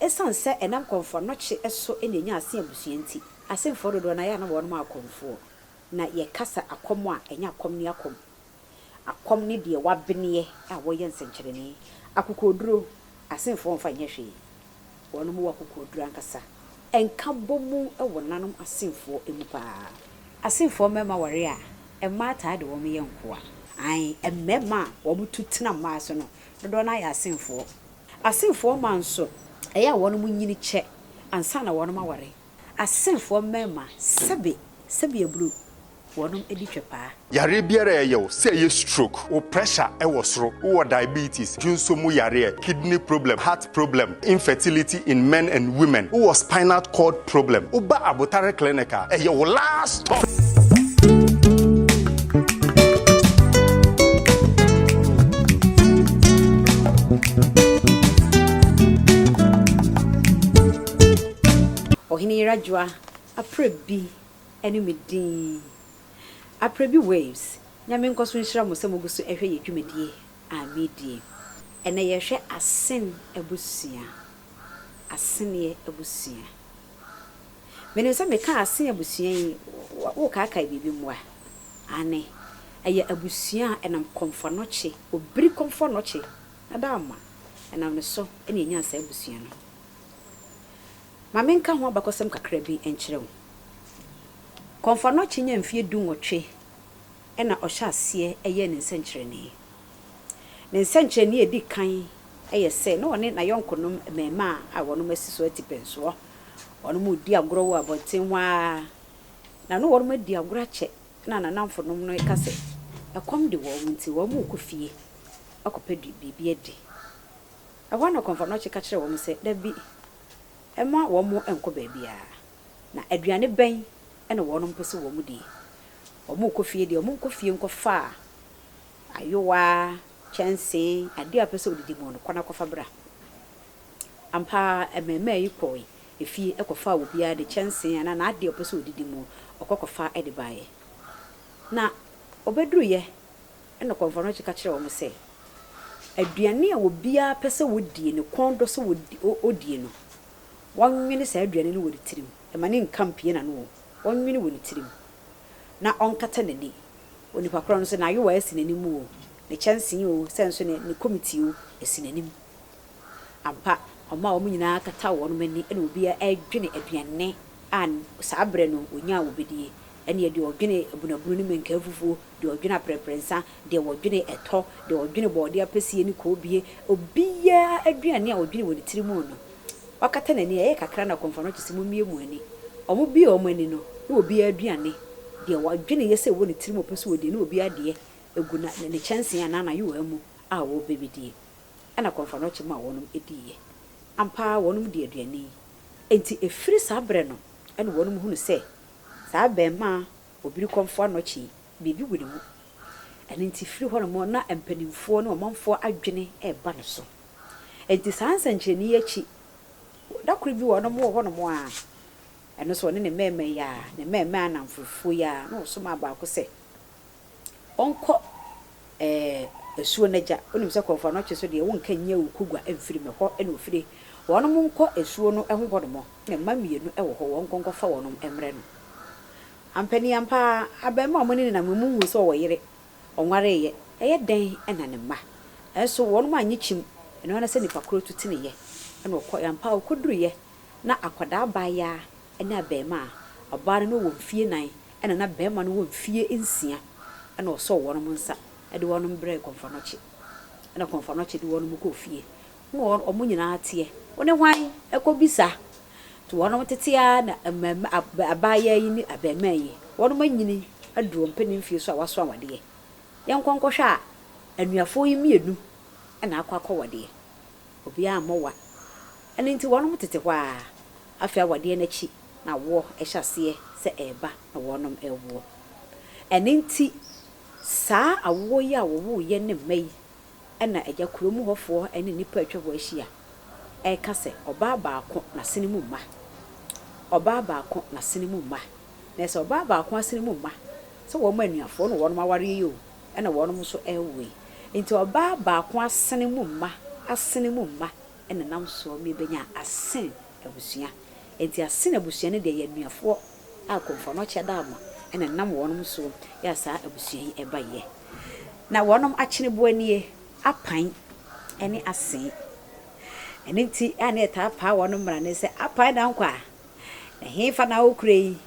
ɛsiane sɛ ɛnam Kɔmfoɔ Anɔkye so na ɛnyaa Asen abusua nti, Asenfoɔ dodoɔ no ara yɛ a na wɔnom akɔmfoɔ. Na yɛkasa akɔm a, ɛnyɛ akɔm ne akɔm. Akɔm ne deɛ wabeneɛ a wɔyɛ nsɛnkyerɛnee. Akokoɔduro, Asenfoɔ mfa nyɛ hwee. Wɔnom wɔ akokoɔduro ankasa. Nkabɔmu wɔ nanom Asenfoɔ mu paa. Asenfoɔ mmarima ware a, mmaa taa de wɔn yɛ nkoa. Ae, mmarima a wɔtu tena mmaa so no, dodoɔ no ara yɛ Asenfoɔ. Asenfoɔ mmaa nso, ɛyɛ a wɔnom nyini kyɛ ansa na wɔnom aware. Asenfoɔ mmarima, sɛbe, sɛbe aburu, wɔnom di twɛpaa. Yareɛ biara a ɛyɛ wo, sɛ ɛyɛ stroke, wo pressure wɔ soro, wowɔ diabetes, dwonsɔ mu yareɛ, kidney problem, heart problem, infertility in men and women, wowɔ spinal cord problem, woba Abotare clinic a, ɛyɛ wo last stop. Ɔhene Yeradwoa Aprɛ bi ne me din. Aprɛ bi Waves, Nyame nkɔso nhyira mo sɛ mogu so hwɛ yɛ dwumadie a meredie. Ɛnɛ yɛrehwɛ Asen abusua, Aseneɛ abusua. Menim sɛ meka Asen abusua yi, wokaakae biribi mmoa? Aane, ɛyɛ abusua a ɛnam Kɔmfoanɔkye, Obiri Kɔmfoanɔkye, Nadaama, ɛnam ne so na yɛnyaa saa abusua no. Ma menka ho abakɔsɛm kakra bi nkyerɛ wo. Kɔmfoanɔkye nyaa mfeɛ dunwɔtwe na ɔhyɛ aseɛ yɛɛ ne nsɛnkyerɛnee. Ne nsɛnkyerɛnee a ɛdi kan yɛ sɛ na ɔne n'ayɔnkonom mmarimaa a wɔnom asi so atipɛnsoɔ, wɔnom redi agorɔ wɔ abɔnten hɔ ara, na na wɔnom adi agorɔ akyɛ na n'anamfonom no reka sɛ ɛkɔm de wɔn nti wɔn rekɔ fie akɔpɛ biribi adi. Ɛhɔ ara na Kɔmfoanɔkye ka kyerɛɛ wɔn sɛ, Dabi, mma wɔnnkɔ baabiara. Na aduane bɛn na wɔn pɛ sɛ wɔdi? Wɔrekɔ fie deɛ, wɔnkɔ fie nkɔfa ayowa, kyɛnsee, adeɛ a wɔpɛ sɛ wɔdidi mu no, kɔ na kɔfa bra. Ampa ara, mmarimaa yi kɔe efie kɔfaa obiara de kyɛnsee anaa n'adeɛ a ɔpɛ sɛ ɔdidi mu, ɔkɔ kɔfa de baeɛ. Na wɔbɛduruiɛ na Kɔmfoanɔkye ka kyerɛɛ wɔn sɛ, aduane a obiara pɛ sɛ ɔdie, ne kɔn dɔ sɛ ɔdie no, wɔnwene saa aduane no wɔ ne tirim, mma no nka mpue n'ano o, wɔnwene wɔ ne tirim, na ɔnkata n'ani. Onipa korɔ no nso, n'ayowa asi n'anim o, ne kyɛnsee o, sɛ nso ne komiti o, asi n'anim. Ampa, ɔmaa wɔn nyinaa kataa wɔn ani na obiara redwene aduane a saa berɛ no wɔnya a wɔbɛdie. Ɛnneɛ deɛ ɔdwene abunabunu ne mankaa fufuo, deɛ ɔdwene aprɛprɛnsa, deɛ ɔdwene ɛtɔ, deɛ ɔdwene bɔɔdeɛ apɛsie ne koobie, obiara aduane a ɔdwene wɔ ne tiri mu no, wakata n'ani. Ɛyɛ kakra na akɔmfoɔ no te sɛ mommue mo ani. Wɔbuee wɔn ani no, na obiara aduane, deɛ ɔdweneeɛ sɛ ɛwɔ ne tiri mu a ɔpɛ sɛ ɔdie, na obiara deɛ gu ne kyɛnsee anaa n'ayowaa mu a ɔrebɛdie. Ɛna Kɔmfoanɔkye maa wɔnom diiɛ. Ampa ara wɔnom dii aduane yi. Enti ɛfiri saa berɛ no na wɔnom hunu sɛ saa abɛɛmaa Obiri Kɔmfoanɔkye yi, biribi wɔ ne mu. Ɛno nti firi hɔnom na mpanimfoɔ ne ɔmanfoɔ adwene reba ne so. Enti saa nsɛnkyerɛnne yi akyi, da koro bi wɔnom wɔ hɔnom a, ɛno nso ɔne ne mmarima yi ara, ne mmarima anamfofoɔ yi ara, na ɔsomaa baako sɛ ɔnkɔ ɛɛ asuo no agya. Wonim sɛ Kɔmfo Anɔkye so deɛ wonka nyi awukugua mfiri me hɔ na ofire. Wɔnom nkɔ asuo no ho hɔnom, na mma mmienu wɔ hɔ, wɔnkɔ nkɔfa wɔnom mmrɛ no. Ampaniampa ara, abarimaa a wɔne no nam no, wɔhuu sɛ ɔwɔ yere, ɔnwareeɛ. Ɛyɛ dɛn na ne mma nso, wɔnom annye kyim. Ɛno ara ne sɛ nipa korɔ tu teneeɛ na ɔkɔeɛ. Ampa ara, ɔkɔduruiɛ na akwadaa abaayaa ne abarimaa. Ɔbaa no na ɔwɔ mfie nan ɛna na barima no wɔ mfie nsia ɛna ɔsɔɔ wɔnom nsa de wɔnom brɛɛ Kɔmfoanɔkye. Ɛna Kɔmfoanɔkye de wɔnom kɔɔ fie. Na wɔn nyinaa teɛ, Wo ne hwan kɔbisa? Nti wɔnom tete ara na mmɛma, abaayaa yi ne abarimaa yi, wɔnom anyini aduru wɔn mpanin mfie so a wɔaso awadeɛ. Yɛnkɔ nkɔhwɛ a, anuafoɔ yi mmienu na akɔ akɔwadeɛ. Obiara ammɔ wa. Ɛno nti wɔnom tete hɔ ara. Afei awadeɛ no akyi na awoɔ hyɛ aseɛ sɛ ɛreba na wɔnom rewoɔ. Ɛno nti saa awoɔ yi a wɔwoeɛ ne mma yi na agya kuro mu hɔfoɔ ne nnipa a atwa hɔ ahyia reka sɛ ɔbaa baako n'asene mu mma, ɔbaa baako n'asene mu mma. Na ɛsɛ ɔbaa baako asene mu mma sɛ wɔn anuafoɔ na wɔnom awareɛ yi o, ɛna wɔnom nso rewoɔ yi. Nti ɔbaa baako asene mu mma, asene mu mma. na ɛnam soɔ ma yɛbɛnya Asen abusua. Enti Asen abusua no deɛ yɛ anuafoɔ a Komfo-Anokye Adaama na ɛnam wɔnom soɔ yɛ a saa abusua yi baeɛ. Na wɔnom akyeneboa nie, Apan ne Asen. Ɛno nti a na yɛtaa paa wɔnom mmrane sɛ, Apan Dankwa, na hefa na wokura yi?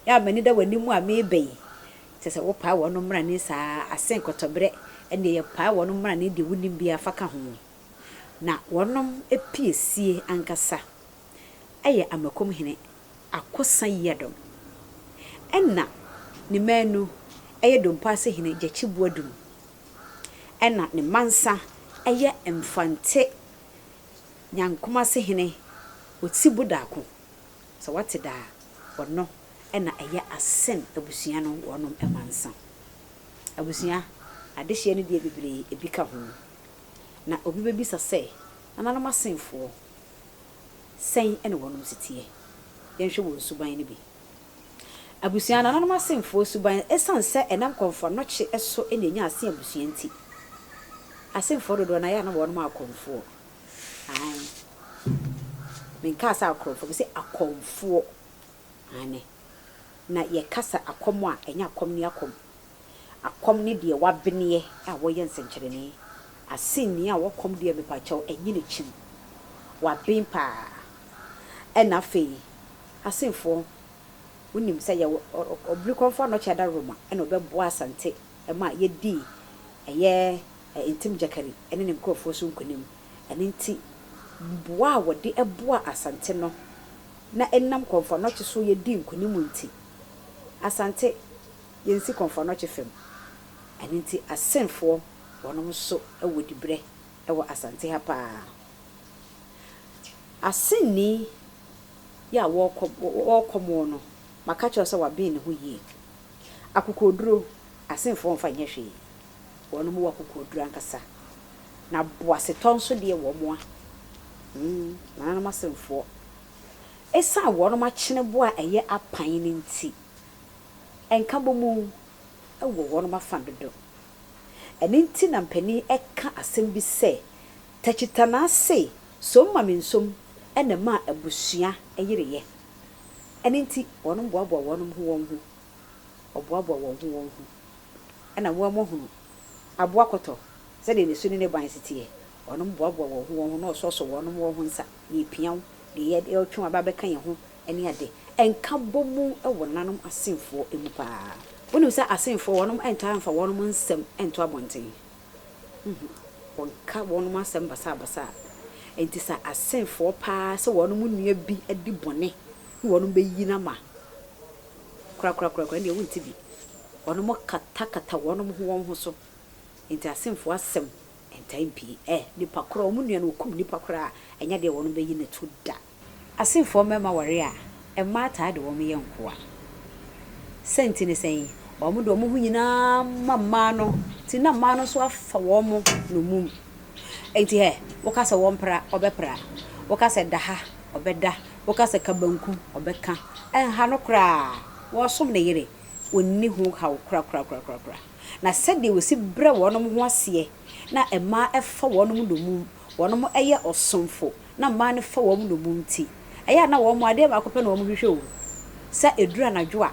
Yɛ a m'ani da w'anim a mereba yi. Kyerɛ sɛ wopaa wɔnom mmrane saa, Asen kɔtɔberɛ, ɛnneɛ yɛpaa wɔnom mmrane deɛ wonim biara fa ka ho. Na wɔnom piesie ankasa yɛ Amakom hene Akosa Yiadom. Ɛna ne mmaanu yɛ Dompo-ase hene Gyakye Boadum. Ɛna ne mansa yɛ Mfante Nyankomase hene Otsibo Darko. Sɛ woate da a, ɔno na ɛyɛ Asen abusua no wɔnom mansa. Abusua adehyeɛ no deɛ bebree ebi ka ho. Na obi bɛbisa sɛ, Nananom Asenfoɔ, sɛn na wɔnom si teɛ? Yɛnhwɛ wɔn suban no bi. Abusua, Nananom Asenfoɔ suban, Ɛsiane sɛ ɛnam kɔmfoanɔkye so na ɛnya Asen abusua nti, Asenfoɔ dodoɔ no ara yɛ a na wɔnom akɔmfoɔ. Aane. Menkaa sɛ akorɔmfoɔ, mese akɔmfoɔ. Aane. Na yɛka sɛ akɔm a, ɛnyɛ akɔm ne akɔm. Akɔm ne deɛ wabeneɛ a wɔyɛ nsɛnkyerɛnee. Asenni a wɔkɔm deɛ mepakyɛw ɛnye no kyim. Waben paa. Ɛna afei Asenfoɔ wonim sɛ yɛwɔ Ɔbirikɔmfoɔ Anɔkye Adaworoma ɛna ɔbɛboa Asante ma yɛdii ɛyɛ Ntim Gyakari ɛne ne nkorɔfoɔ so nkunim. Ɛno nti boa a wɔde boa Asante no na ɛnam Kɔmfoɔ Anɔkye so yɛdii nkunim nti Asante yɛnsi Kɔmfoɔ Anɔkye fam. Ɛno nti Asenfoɔ wɔnom nso wɔ dibrɛ wɔ Asante ha paa. Asenni yi a wɔrekɔ wɔrekɔmoɔ no, maka kyerɛ wo sɛ waben ne ho yie. Akokoɔduro, Asenfoɔ mfa nyɛ hwee. Wɔnom wɔ akokoɔduro ankasa. Na boasetɔ nso deɛ wɔn a, hmm, nananom Asenfoɔ. Ɛsiane wɔnom akyeneboa a ɛyɛ apan no nti, nkabɔmu wɔ wɔnom afa dodo. Ɛno nti na mpanin ka asɛm bi sɛ, Takyitanaa se, som ma mensom na ɛmaa abusua yereyɛ. Ɛno nti wɔnom boaboa wɔnom ho wɔn ho, wɔboaboa wɔn ho wɔn ho. Ɛna mo ara moahunu aboa kɔtɔ sɛdeɛ ne su ne ne ban si teɛ. Wɔnom boaboa wɔn ho wɔn ho na wɔsɔsɔ wɔnom wɔn ho nsa, deɛ ɛpia wo, deɛ yɛtwe wo aba abɛka yɛn ho ne ade. Nkabɔmu wɔ nanom asenfoɔ mu paa. Wonim sɛ asenfoɔ wɔnom ntaa mfa wɔnom nsɛm nto abɔnten. Nhu. Wɔnka wɔnom asɛm basaabasaa. Enti sɛ asenfoɔ paa sɛ wɔnom nua bi adi bɔne ne wɔnom bɛyi no ama korakorakorakora ɛndeɛ wonte bi. Wɔnom katakata wɔnom ho wɔn ho so. Enti asenfoɔ asɛm ntaa mpie. Ɛ, nipa korɔ, wɔn nua no ɔkum nipa koraa a, ɛnyɛ adeɛ a wɔnom bɛyi no to da. Asenfoɔ mmarima ware a, mmaa taa de wɔn yɛ nkoa. Sɛ nti ne sɛn? Wɔn de wɔn ho nyinaa ma mmaa no, nti na mmaa no nso afa wɔn nnommum. Enti hɛ, woka sɛ wɔmpra, ɔbɛpra. Woka sɛ da ha, ɔbɛda. Woka sɛ ka banku, ɔbɛka. Ɛnha no koraa, wɔresom ne yere, ɔnni ho haw korakorakorakora. Na sɛdeɛ wɔsi brɛ wɔn ho aseɛ na mmaa fa wɔn nnommum, wɔn yɛ ɔsomfo na mmaa no fa wɔn nnommum nti, ɛyɛ a na wɔn adeɛ baako pɛ na wɔhwehwɛ o, sɛ ɛduru anadwo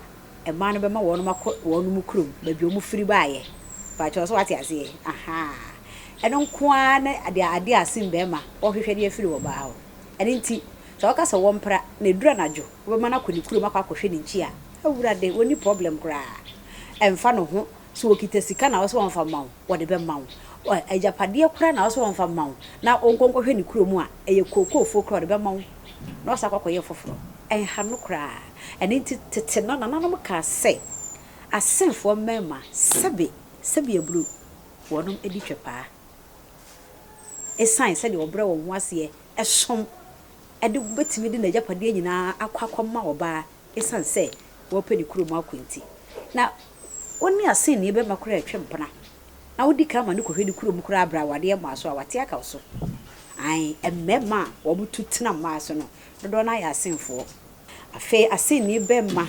a, mmaa no bɛma wɔn akɔ wɔn kurom, baabi a wɔfiri baeɛ. Mpakyɛw, so woate aseɛ? Ahaa. Ɛno nko ara ne deɛ adeɛ a asen barima ɔhwehwɛ de afiri ɔbaa hɔ. Ɛno nti, sɛ woka sɛ wɔmpra, na ɛduru anadwo, wobɛma no akɔ ne kurom akɔ akɔhwɛ ne nkyi a, Awurade, ɔnni problem koraa. Ɛmfa ne ho sɛ ɔkita sika na wo sɛ ɔmfa mma wo, wɔde bɛma wo. Agyapadeɛ koraa na wo sɛ ɔmfa mma wo na ɔnkɔ nkɔhwɛ ne kurom a, ɛyɛ kookoofoɔ koraa ɔde bɛma wo na wasan akɔ akɔyɛ foforɔ. Ɛnha no koraa. Ɛno nti tete no nananom kaa sɛ, Asenfoɔ mmarima, sɛbe, sɛbe aburo, wɔnom di twɛpaa. Ɛsiane sɛdeɛ wɔbrɛ wɔn ho aseɛ som de bɛtumi de n'agyapadeɛ nyinaa akɔ akɔma ɔbaa Esiane sɛ wɔrepɛ ne kurom akɔ nti, na onni asennii bɛma koraa atwa mpena, na wodi kan ma no kɔhwɛ ne kurom koraa bere a awadeɛ mmaa so a wate aka wo so. Ae, mmarima a wɔtu tena mmaa so no, dodoɔ no ara yɛ asenfoɔ. Afei asennii bɛma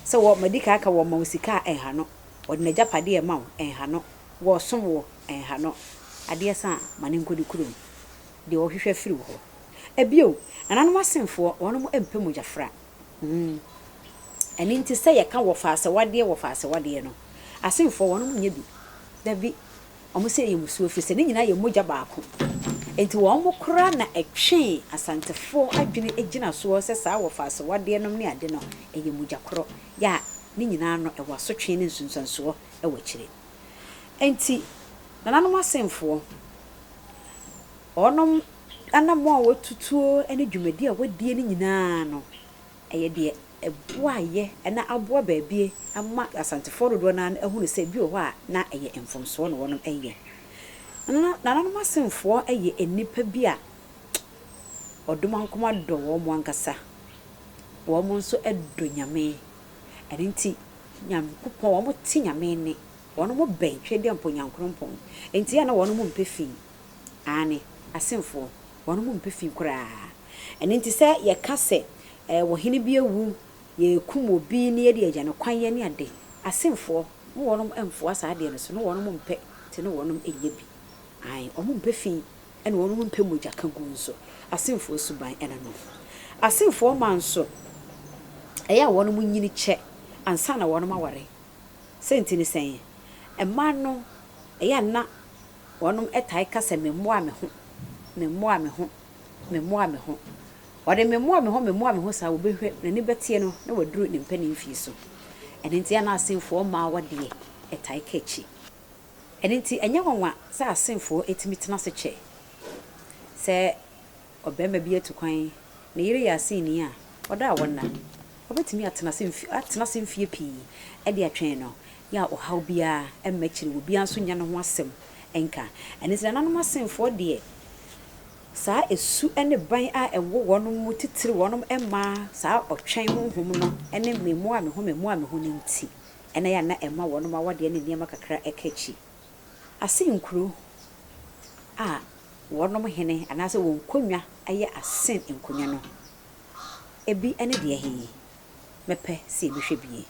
sɛ wɔ, madi kan aka, wɔma wo sika a, ɛnha no. Wɔde n'agyapadeɛ rema wo, ɛnha no. Wɔresom wo, ɛnha no. Adeɛ sa a, ma no nkɔ ne kurom. deɛ wɔhwehwɛ afiri wo hɔ. Bio, nananom asenfoɔ, wɔnom mpɛ mogyafra. Hmm. Ɛno nti sɛ yɛka wɔfaasɛwadeɛ wɔfaasɛwadeɛ no, asenfoɔ wɔnom nyɛ bi. Dabi, wɔn sɛ ɛyɛ musuo ɛfiri sɛ ne nyinaa yɛ mogya baako. Enti wɔn koraa na ɛtwee Asantefoɔ adwene gyina soɔ sɛ saa wɔfaasɛwadeɛ nom ne ade no ɛyɛ mogya korɔ, yɛ a ne nyinaa no ɛwɔ asotwee ne nsunsuansoɔ wɔ akyire. Enti nananom asenfoɔ, wɔnom anammɔn a wɔatutuo ne dwumadie a wɔadie no nyinaa no, ɛyɛ deɛ ɛboaeɛ na aboa baabi ama Asantefoɔ dodoɔ no ara ahunu sɛ bi wɔ hɔ a na ɛyɛ mfomsoɔ na wɔnom reyɛ. Nananom asenfoɔ yɛ nnipa bi a Ɔdomankoma dɔ wɔn ankasa. Wɔn nso dɔ Nyame. Ɛno nti Nyankopɔn, wɔn te Nyame nne. Wɔn bɛn Twedeɛmpɔ Nyankoropɔn. Enti ɛyɛ a na wɔn mpɛ fi. Aane, asenfoɔ, wɔn mpɛ fi koraa. Ɛno nti sɛ yɛka sɛ ɔhene bi awu, yɛrekum obi na yɛde agya no kwan ne ade, asenfoɔ, ne wɔn mfoa saa adeɛ no so, ne wɔn mpɛ nti ne wɔn nyɛ bi. Aane, wɔn mpɛ fi ɛna wɔn mpɛ mogya ka gu nso. Asenfoɔ suban ɛno no. Asenfoɔ mma nso, ɛyɛ a wɔn nyini kyɛ ansa na wɔn aware. Sɛ nti ne sɛn? Mmaa no, ɛyɛ a na wɔn tae ka sɛ memmoa me ho, memmoa me ho, memmoa me ho. Ɔde memmoa me ho, memmoa me ho saa, wobɛhwɛ, n'ani bɛteɛ no na waduru ne mpanin mfie so. Ɛno nti a na Asenfoɔ mmaa awadeɛ tae ka akyi. Ɛno nti ɛnyɛ nwanwa sɛ Asenfoɔ tumi tena ase kyɛ. Sɛ ɔbarima bi atu kwan, ne yere yɛ Asenni a, ɔdɔ a wɔnna. Ɔbɛtumi atena ase mfe atena ase mfeɛ pii de atwɛn no, yɛ a ɔhaw biara mma akyire, obiara nso nnya ne ho asɛm nka. Ɛno nti nananom Asenfoɔ deɛ, saa su ne ban a ɛwɔ wɔn mu titiriw wɔn mmaa saa ɔtwɛn honhom no ne memmoa me ho memmoa me ho no nti na ɛyɛ a na ɛma wɔn awadeɛ ne nneɛma kakra ka akyi. Asen nkuro a wɔn hene anaasɛ wɔn nkonnwa yɛ asen nkonnwa no, ebi ne deɛ he? Mɛpɛ sɛ yɛbɛhwɛ bie.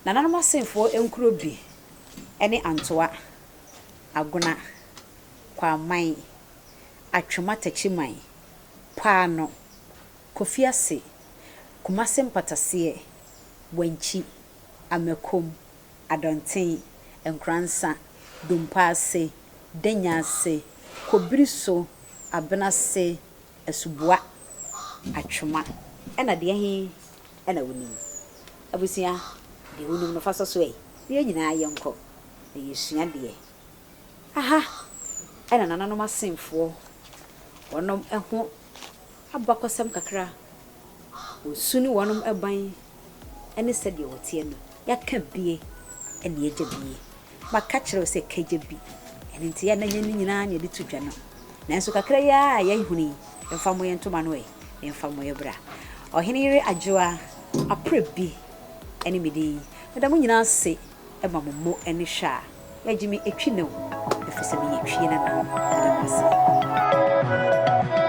Nananom asenfoɔ nkuro bi ne Antoa, Agona, Kwaman, Atwoma Takyiman, Paano, Kofiase, Kumase Mpataseɛ, Wankyi, Amakom, Adɔnten, Nkoransa, Dompaase, Danyaase, Kobiriso, Abenase, Asuboa, Atwoma. Ɛna deɛ he na wonim? Abusua, deɛ wonim no fa sɔ so ɛ, na yɛn nyinaa yɛnkɔ na yɛsua deɛ. Aha na nananom asenfoɔ wɔnom ho abakɔsɛm kakra, wɔn su ne wɔnom ban ne sɛdeɛ wɔteɛ no, yɛaka bie ne yɛagya bie. Maka kyerɛ wo sɛ kagya bi, ɛno nti yɛ na nyɛ ne nyinaa na yɛde to dwa no. Nanso kakra yi ara a yɛahunu yi, yɛmfa mmɔ yɛn ntoma no ɛ, na yɛmfa mmɔ yɛn bra. Ɔhene yere Adwoa Aprɛ bi ne me din. Meda mo nyinaa ase. ma mo mo ani hwɛ a, yɛgye me twi no ɛfiri sɛ meyɛ twi nana. Meda mo ase.